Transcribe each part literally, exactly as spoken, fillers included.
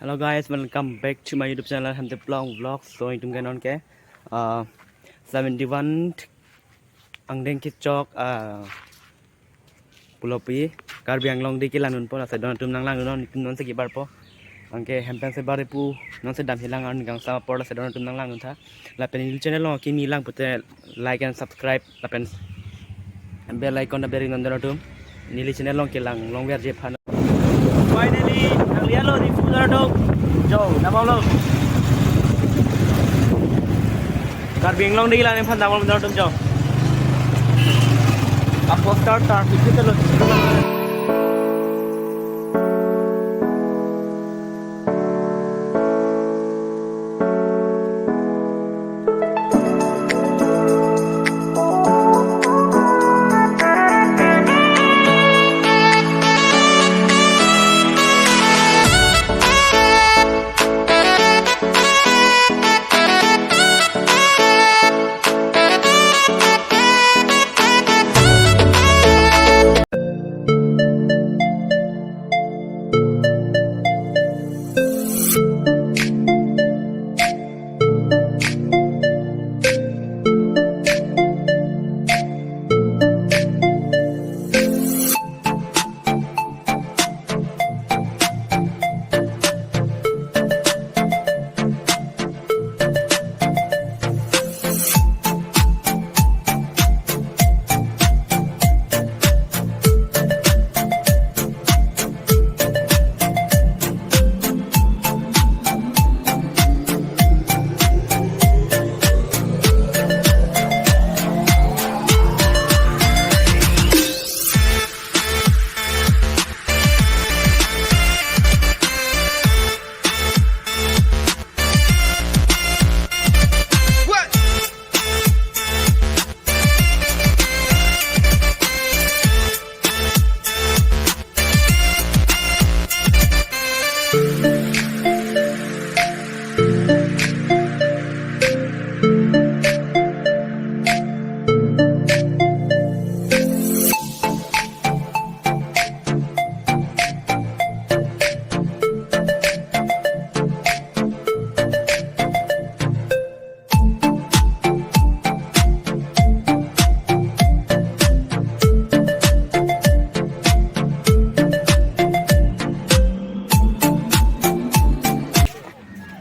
Hello guys, welcome back to my YouTube channel, Hemtep Long Vlogs. So, itum ke non ke, uh, seventy-one Angdeng Kechok, uh, pulopi, Karbi Anglong Day kelang dunpo, lasi don atum nanglangdun non, itum non si kebarpo. Anke hem pen si bar pu, non si dam hilang an gang sa apor, lasi don atum nanglangdun tha. Lapen neli channel along kimi lang pute like and subscribe, lapen bell icon ta beri non don atum. Neli channel along kelang longverji aphan. Finally, nanglialo Diphu don atum. Jo, damlo. Karbi Anglong Day kelang aphan damlo don atum jo. A poster ta ticket lo.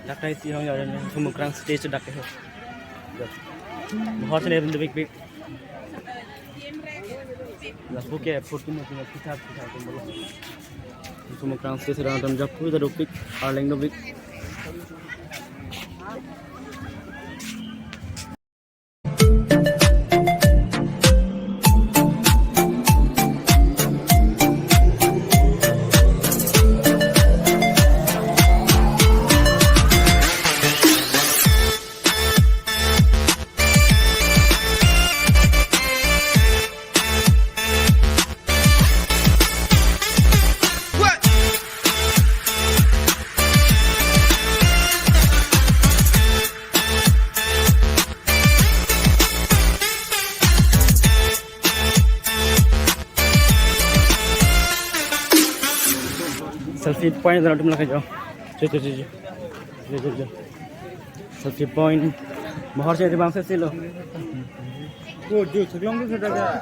Dak ta isi hong ya, Sumukrang stage dak ke ho. Mohor sene dopik pik. Lapu ke Fortuner punya pithak pithak ke bolo. Sumukrang stage dak ta japu ta dopik, arleng dopik. Selfie point don atum lake jo. Jo, jo, jo, jo. Jo, jo, jo. Selfie point. Mohor sene bang sesi lo. Go, jo, seklong tu sudah ka.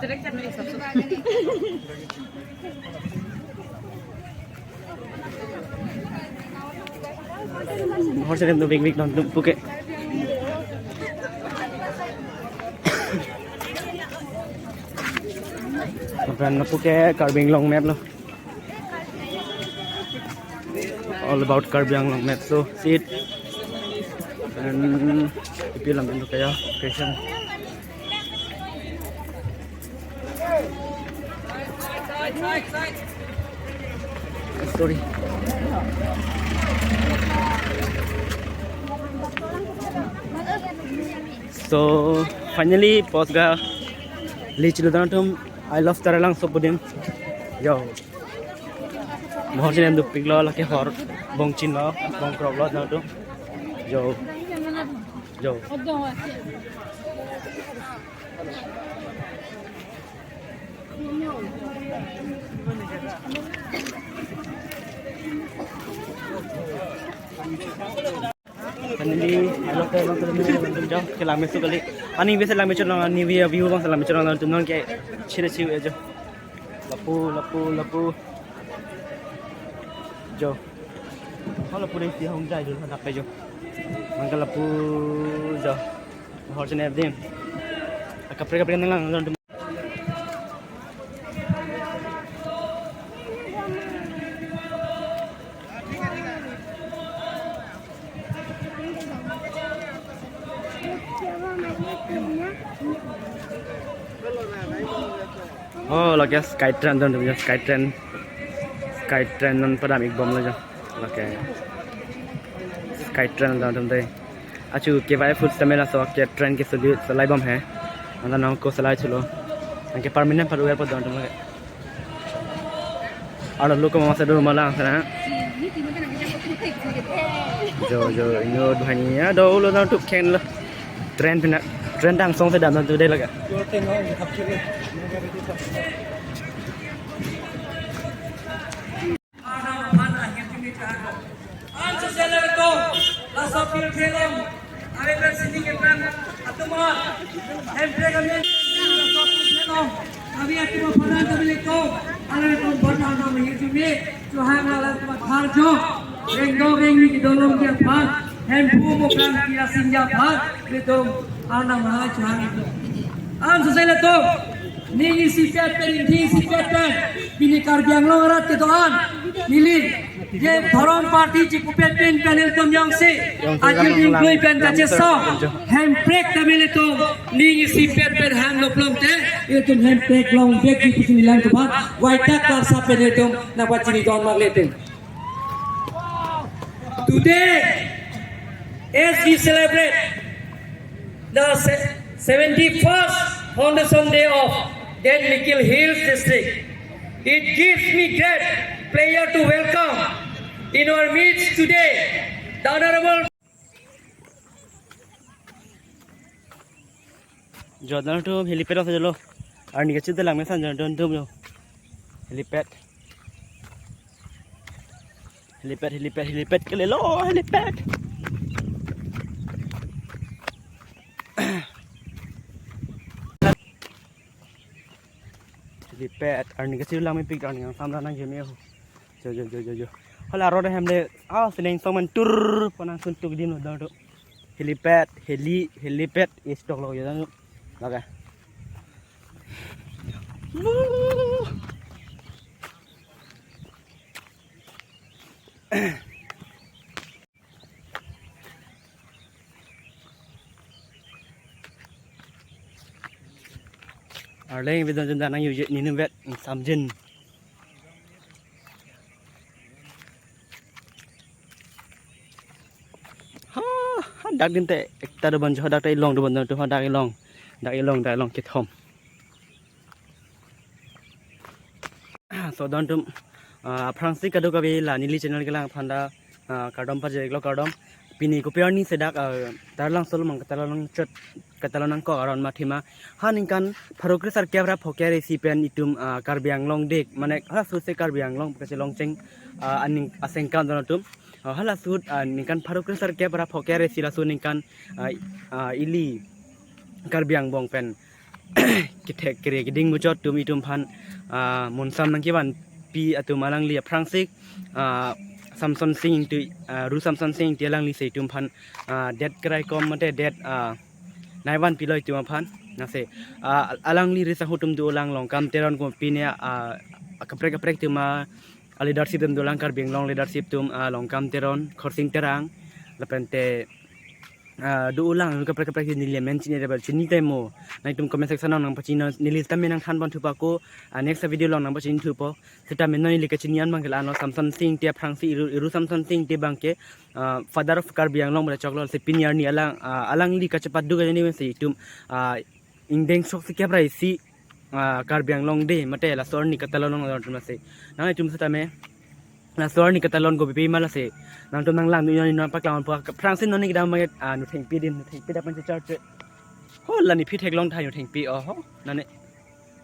Mohor sene dopik pik don atum puke. Lapen puke Karbi Anglong map lo. All about Karbi Anglong map. So, see it. And ipi lam itu kaya location. Sorry. So, finally, postga lechilo don atum. I love Taralangso pudin. Yo. Mohor sene dopik lo, lake hor bongchin lo, bongkrok lo don atum. Yo. Yo. Finally, hello, hello, hello, hello, jo, ke langme su kali. Ani view se langme chot nang, ani view, view bang se langme chot nang, tu nang ke chile chiu jo. Lapu, lapu, lapu. Jo. Ho lapu dei si hong jai jo, hadape jo. Mangke lapu jo. Hor chene din. Kaprek kaprek nang lang. Oh, lake sky train dam dam, sky train. Sky train non padam ik bom lo jo. Lake sky train dam dam dei. Achu kevai food stamina so ke train ke sulu salai bom he. Anta nang ko salai chulo. Anke permanent paru airport dam dam lake. Aro luko mama sedu malang sana. Jo, jo, inut banghini ya, do ulo na tup ken lo. Train pina, train tang song se dam tu dei lake. An sosela betul, laso pirthe along, are pen sini ke pen, atumar, hemprek kami, laso pirthe along, kami atumar padan kami lekong, are pen padan kami hijumi, Tuhan Allah atumar tharjo, rengdong rengni kedolong dia pan, hemphu mokang kira sinja pan, betul, anam ha Tuhan itu. An sosela tu, ning isipet pen, ning isipet pen, pini Karbi Anglong arat kedo-an, neli, je dhorom party chipupet pin pen ilitum jongsi, ajir dingklui pen kachesong, hemprek kami ilitum, ning isipet pen hang loplong te, ilitum hemprek long bek di pusi nilang keban, waita klarsa pen ilitum, napa chini don mak ilitum. Today, as we celebrate the se- seventy-first Foundation Day of Dent Mikir Hills District, it gives me great pleasure to welcome in our midst today the Honorable Jordan tu helipad ase jolo. Arni kachit lang mesan Jordan tu jo. Helipad. Helipad, helipad, helipad kalilo, helipad. Helipad, arni kachit lang mepik arni yang samra nang jeme ho. Jo, jo, jo, jo, jo. Hala road hem le, ah, sining song man tur, ponang suntuk dim lo dong tu. Helipad, heli, helipad, is tok lo jo dong tu. Lake. Arleng video jun danang yuje ninu vet samjin. Ha, ha, dak din te ekta do banjo dak te ilong do banjo tu ha dak ilong. Dak ilong, dak ilong kethom. So don tum, ah, aphrangsi kadokave la neli channel kelang aphan ta, ah, kardom pajirlo kardom. Pini kopi arni sedak, ah, Taralangso along mang Taralangso chot, Taralangso nangkok aron mathima. Ha ningkan pharo kresirkep ra phokre isi pen itum, ah, Karbi Anglong Day, mane halaso se Karbi Anglong kachelong cheng, ah, aning asengkan don atum. Ah, halaso, ah, ningkan pharo kresirkep ra phokre isi laso ningkan, ah, ah, ili Karbi angbong pen kethek kere keding muchot atum itum aphan, ah, munsam nangkevanpi atum alangli aphrangsi, ah, Samson Sing Ingti, ah, Ru Samson Sing Ingti alangli si itum aphan, ah, det kraikom mate det, ah, naivanpilo itum aphan. Lasi, ah, alangli risang atum dolang Longkam Teron ko pine, ah, kaprek kaprek atum, ah, leadership atum dolang Karbi Anglong leadership atum, ah, Longkam Teron, Khorsing Terang, lapen te ah, dolang kaprek kaprek neli amen chini rebel chini temo. Nangtum comment section along nangpachini neli tame nangthan pon thupo ako, ah, next video along nangpachini thupo. Seta me non neli kachini an bangke la-an lo Samson Sing Ingti aphrangsi Iru, Iru Samson Sing Ingti bangke, ah, father of Karbi Anglong pada choklo si pini arni alang, ah, alangli kachepadu kajani si itum, ah, ingdeng sok si kep ra isi, ah, Karbi Anglong Day mate laso arni katalon along atum lasi. Nangtum seta me laso arni katalon ko bipi ma lasi. Nangtum nanglang nu non paklang po aphrangsi non ni kedam maget, ah, nu thengpi din, nu thengpi dak pen chechar che. Ho la ni phi theklong thai nu thengpi oho. Nane.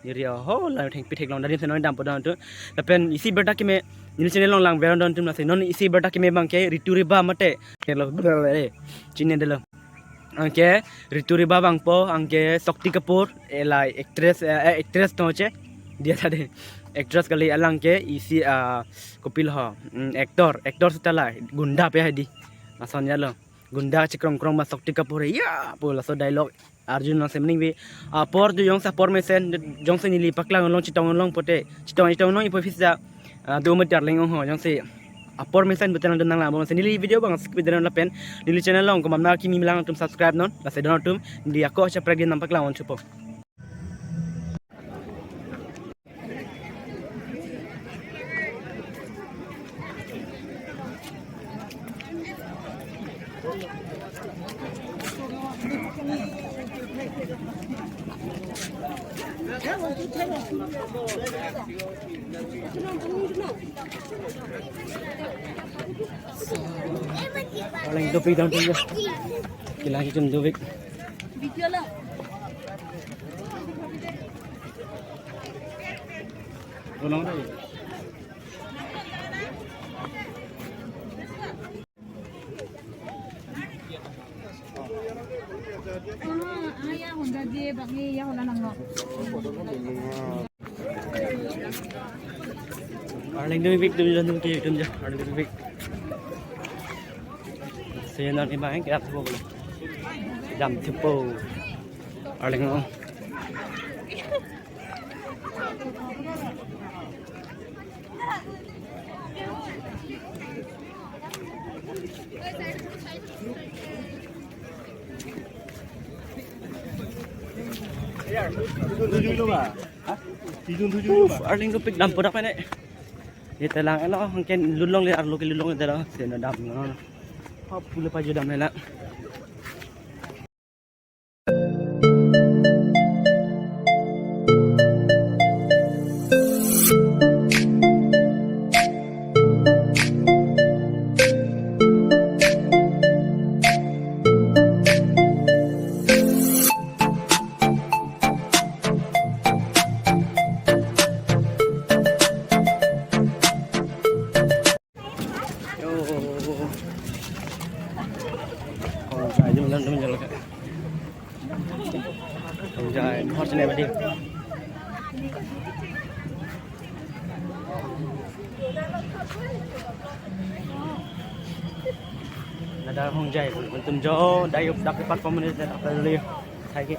Niri oho la nu thengpi theklong dari se non dampo dan tu. Lapen isi berta keme Neli channel along lang veron don atum lasi. Non isi berta keme abang ke Ritu Riba mate. Kelo, chini delo. Anke Ritu Riba abang po, anke Shakti Kapoor, elai actress, eh, eh, actress to che. Dia tadi. Actress kali alang ke isi, ah, kopilo ho. Mm, actor, actor seta la. Gunda pe hadi. Lason ya lo. Gunda chikrong krong ma Shakti Kapoor ya pu laso dialogue arjun lang semning ve. Apor tu jongsi apor mesen, jongsi neli paklang along chetong along pote. Chetong chetong along ipo phisa. Ah, do mati arleng ho jongsi apor mesen betel nang nang la bo se neli video abang skip dena lapen. Neli channel along komat ma kimi lang atum subscribe non. Lasi don atum neli ako cha prek din nang paklang on chupo. Paling dopik dong tuh. Kilang itu dopik. Tolong deh. Ah, ah, ya, Honda je, bang, ya, Honda nang, no. Arleng dopik, dopik, dopik, dopik, dopik. Senar ni bang, kaya tu boleh. Jam cepo. Arleng, oh. Uf, arleng dopik dam podak pen e. Ite lang elo, mungkin lulong le arlo ke lulong ite lo, seno dam no. Hop, pule paju dam le lang. Yo. Hong jai jum jam jum jalo ka. Hong jai, hor sene badi. Nada hong jai, tum jo, dai up dak performance dak kali. Thai ke.